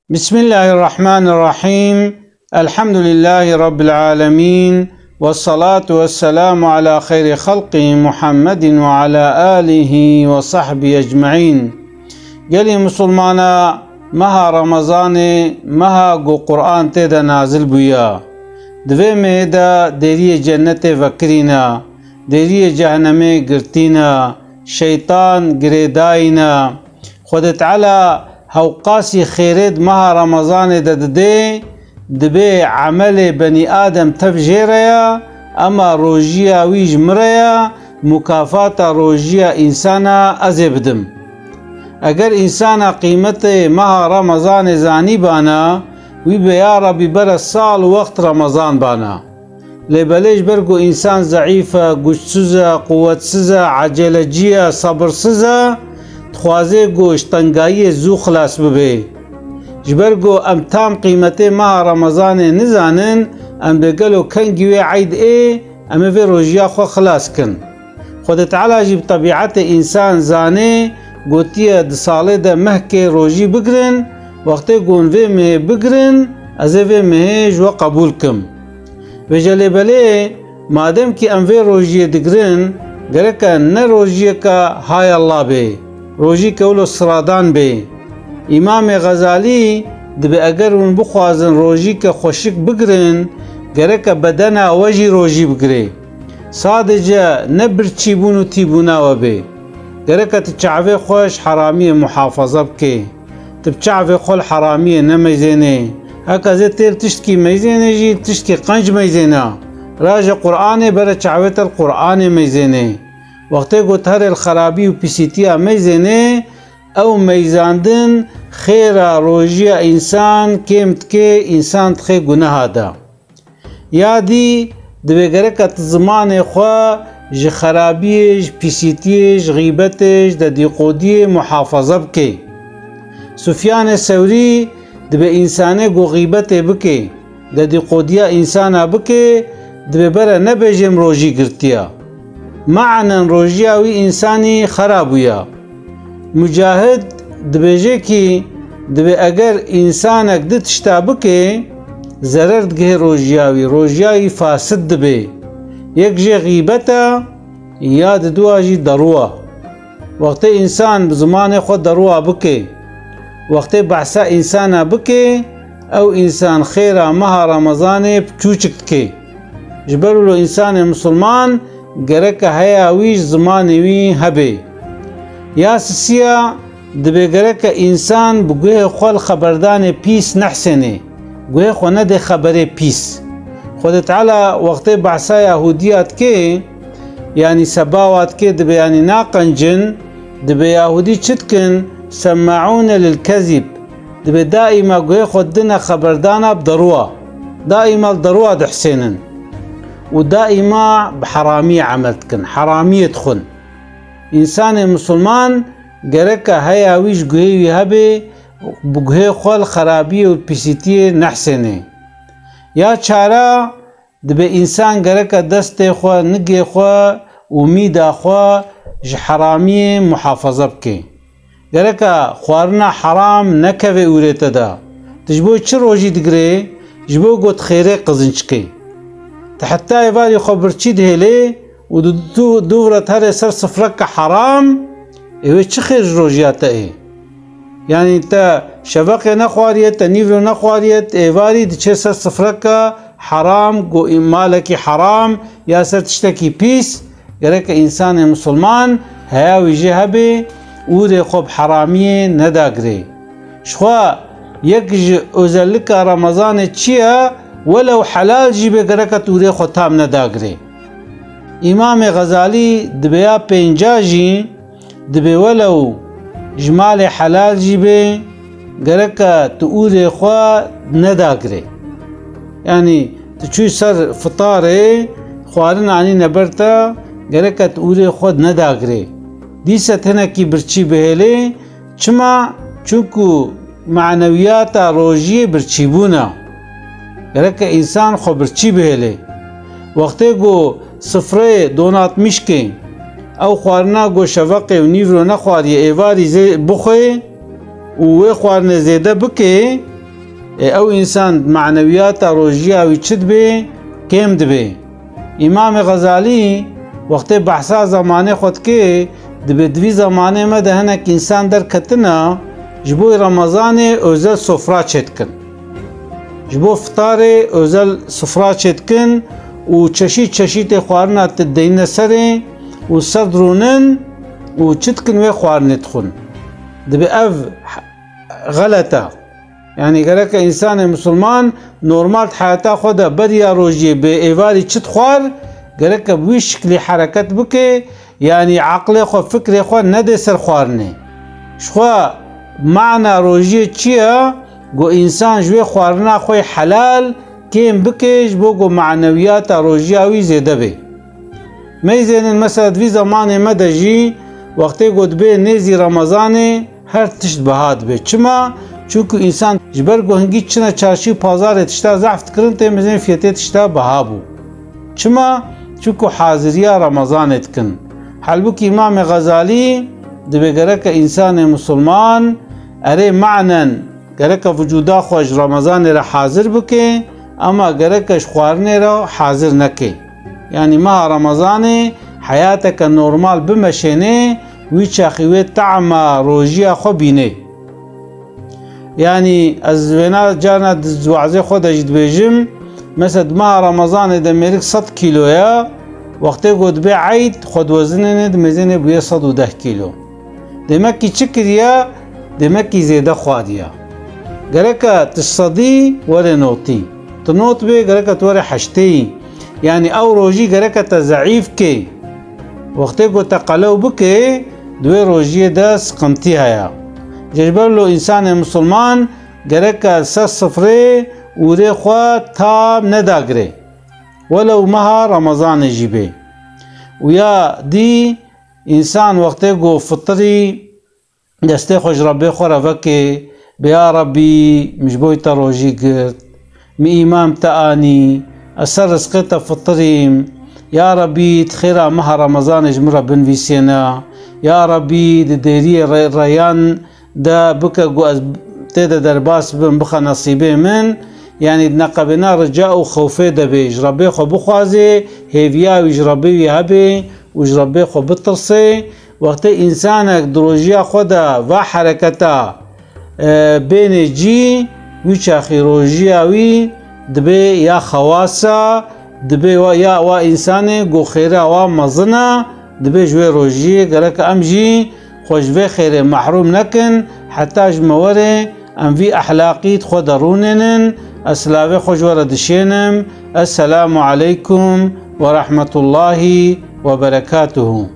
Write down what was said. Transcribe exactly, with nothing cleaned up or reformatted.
Bismillahirrahmanirrahim. Elhamdülillahi Rabbil alemin. Ve salatu ve selamu ala xeyri xalqi Muhammedin ve ala alihi ve sahbihi ecmaîn. Gelî Musulmana, meha Remezanê, meha ku Quran tê de nazil bûya. Di vê mehê de dêriyê cennetê vekirîne, dêriyê cehenemê girtîne, şeytan girêdayîne. Xwedê Teala hewqasî xêrê di meha Remezanê de didê, dibê emelê benî Adem tev jê re ye, ema rojiya wî ji min re ye, mukafata rojiya însana ez ê bidim. Eger însana qîmetê meha Remezanê zanîbana, wî bê ya Rebî bere sal wext Remezan bana. Lê belê ji ber ku însan zeîf e, guçsiz e, quwetsiz e, ecelecî ye, sebirsiz e, dixwaze ku ji tengayiyê zû xilas bibe. Ji ber ku em tam qîmetê meha Remezanê nizanin, em bê gelo kengî wê eyd ê, em ê vê rojiya xwe xilas kin. Xwedê Teala jî bi tebîetê însan zanê, gotiye di salê de mehkê rojî bigirin, wextê ku hûn vê mehê bigirin, ez ê vê mehê ji we qebûl kim. Vêje lê belê, madem kî em vê rojiyê digirin, gereke ne rojiyeke hay Allah bê, rojîke wilo siradan bê. Îmamê Xezalî dibê eger hûn bixwazin rojîke xweşik bigirin, gereke bedena we jî rojî bigirê. Sadece ne birçîbûn û tîbûna we bê. Gereke tu çavê xwe ji heramiyê muhafaza bikê. Tu bi çavê xwe li heramiyê nemeyzênê. Heke zê têl tiştkî meyzênê jî, tiştkî qenc meyzêne. Raje Qur'anê, bere çavê te li Qur'anê meyzênê. Wextê ku tu herê li xerabî û pîsîtiya meyzênê, ew meyzandin xêra rojiya însan kêm dike, însan dixê guneha de. Ya dî, divê gereke tu zimanê xwe ji xerabiyê, ji pîsîtiyê, ji xîbetê, ji dedîqodiyê muhafaza bikê. Sufyanê Sewrî dibê însanê ku xîbetê bike, dedîqodiya însana bike, divê bere nebêjê min rojî girtiya. Me'nen rojiya wî însanî xera bûya. Mucahid dibêje kî, dibê eger însanek di tişta bike, zerer digihê rojiya wî, rojiya wî fasid dibe. Yek jê xîbet e, ya diduwa jî derû e. Wextê însan bi zimanê xwe derûa bike, wextê behsa însana bike, ew însan xêra meha Remezanê piçûçik dike. Ji ber wilo însanê misilman gereke heya wî ji zimanê wî hebe. Ya sisiya, dibê gereke însan bi guhê xwe li xeberdanê pîs nehsênê, guhê xwe nede xeberê pîs. Xwedê Teala wextê behsa Yahûdiya dike, yanî sebawa dike, dibê yanî naqencin, dibê Yahûdî çi dikin? Semmaûne lil kezîb. Dibê daîma guhê xwe didine xeberdana bi derûa. Daîma li derûa dihsênin. Û daîma bi heramiyê emel dikin, heramiyê dixwin. Însanê misilman gereke heya wî ji guhê wî hebe, bi guhê xwe li xerabiyê û pîsîtiyê nehsênê. Ya çara, dibê însan gereke destê xwe, nigê xwe û mîda xwe ji heramiyê muhafaza bike. Gereke xwarina heram nekeve ûrê te de. Tu ji bo çi rojî digirê? Ji bo ku tu xêrê qizinc kê. Tu heta êvarî xwe birçî dihêlê û du, du, dûv re tu herê ser sifreke heram, ê wê çi xêr ji rojiya te ê? Yanî te şeveqê nexwariye, te nîvro nexwariye, tu êvarî diçê ser sifreke heram, ku malekî heram ya ser tiştekî pîs, gereke însanê misilman heya wî jê hebe, ûrê xwe bi heramiyê nedagirê. Jixwe yek ji ozellika Remezanê çi ye? Welew helal jî bê, gereke tu ûrê xwe tam nedagirê. Îmamê Xezalî dibê ya pênca jî, dibê welew ji malê helal jî bê, gereke tu ûrê xwe nedagirê. Yanî tu çûyî ser fitarê, xwarin anîne ber te, gereke tu ûrê xwe nedagirê. Dîse tenekî birçî bihêlê, çima? Çunku manewiyata rojiyê birçîbûn e. Gereke însan xwe birçî bihêlê. Wextê ku sifreyê donatmîşkê, ew xwarina ku şeveqê û nîvro nexwariye êvarî zê bixwê û wê xwarinê zêde bikê, Ê ew însan manewiyata rojiya wî çi dibe? Kêm dibe. Îmamê Xezalî wextê behsa zemanê xwe dike, dibe di vî zemanê me de hinek însan derketine, ji bo Remezanê özel sofra çêdikin. Ji bo fitarê özel sofra çêdikin û çeşît çeşîtê xwarina dideyne serê û ser dirûnin û çi dikin wê xwarinê dixwin. Dibe ev xelet e. Yanî gereke însanê misilman normal di heyata xwe de beriya rojiyê bi êvarî çi dixwar, gereke bi wî şiklî hereket bike, yanî eqlê xwe, fikrê xwe nedê ser xwarinê. Ji xwe mana rojiyê çi ye? Ku însan ji wê xwarina xwe helal kêm bike, ji bo ku manewiyata rojiya wî zêde be. Meyzênin mesela di vî zemanê me de jî wextê ku dibê nêzî Remezanê, her tişt biha dibe. Çima? Çunku însan ji ber ku hingî çine çarşî û pazarê tişta zehf dikirin, tê mezin fiyetê tişta biha bû. Çima? Çunku haziriya Remezanê dikin. Halbûkî Îmamê Xezalî dibe gereke însanê misilman erê manen gereke vücuda xwe ji Remezanê re hazir bike, ama gereke ji xwarinê re hazir neke. Yanî meha Remezanê heyateke normal bimeşêne, wî çaxî wê tahma rojiya xwe bîne. Yanî ez wêna carna di wazê xwe de jî dibêjim, mesela di meha Remezanê de mêrik sed kîlo ye, wextê ku dibe eyd xwe diwezinêne, dimêzêne bûye sed û deh kîlo. Demekî çi kiriye? Demekî zêde xwariye. Gereke tu sedî were notî. Tu not bê, gereke tu were heşteyî. Yanî ew rojî gereke te zeîf kê. Wextê ku te qelew bike, di wê rojiyê de siqintî heye. Ji ber lo însanê misilman gereke li ser sifrê ûrê xwe tam nedagire. Welew meha Remezanê jî bê. Û ya dî însan wextê ku fitirî destê xwe ji Rebbê xwe re veke, bê ya Rebbî, min ji bo te rojî girt, min îman te anî, ez ser rizqê te fitirîm, ya Rebbî, di xêra meha Remezanê ji min re binivîsêne, ya Rebbî, di dêriyê re-, reyan de bike ku ez tê de derbas bim, bixe nesîbê min, yanî di neqebêna rica û xewfê de bê, ji Rebbê xwe bixwazê, hêviya wî ji Rebbê wî hebe û ji Rebbê xwe bitirsê, Wextê însanek di rojiya xwe de va hereketa, e, bênê cî, wî çaxî rojiya wî dibe ya xewasa, dibe wa, ya wa însanê ku xêra wa mezin e, dibe ji wê rojiyê gerek em jî xwe ji vê xêrê mehrûm nekin, heta ji me were em vî ehlaqî di xwe de rûnênin. Ez silavê xwe ji we re dişênim. Esselamu aleykum ve rahmetullahi ve berekatuhu.